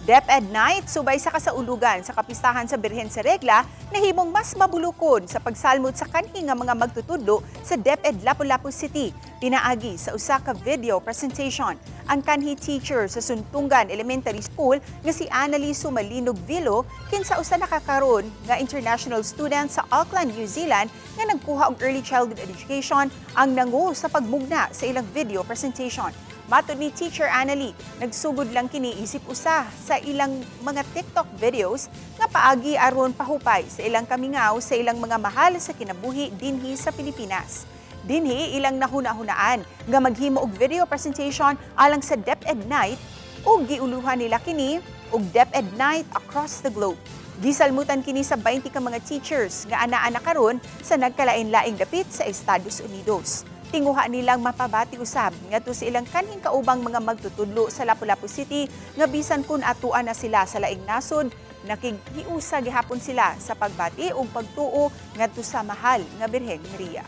DepEd Night subay sa kasaulugan sa kapistahan sa Birhen sa Regla nahimong mas mabulukon sa pagsalmot sa kanhi nga mga magtutudlo sa DepEd Lapu-Lapu City pinaagi sa usa ka video presentation. Ang kanhi teacher sa Suntungan Elementary School nga si Annalie Sumalinog Vilo, kinsa usa nakakaron nga international student sa Auckland, New Zealand nga nagkuha og early childhood education, ang nangu sa pagmugna sa ilang video presentation. Matod ni Teacher Annalie, nagsugod lang kini isip usa sa ilang mga TikTok videos nga paagi aron pahupay sa ilang kamingaw sa ilang mga mahal sa kinabuhi dinhi sa Pilipinas. Dinhi ilang nahuna-hunaan nga maghimo og video presentation alang sa DepEd Night ug giuluhan nila kini og DepEd Night Across the Globe. Gisalmutan kini sa 20 ka mga teachers nga ana-ana karon sa nagkalain-laing dapit sa Estados Unidos. Tinguha nilang mapabati usab ngadto sa ilang kanhing kaubang mga magtutudlo sa Lapu-Lapu City nga bisan kun atuan na sila sa laing nasod, nakighiusa gihapon sila sa pagbati ug pagtuo ngadto sa mahal nga Birheng Maria.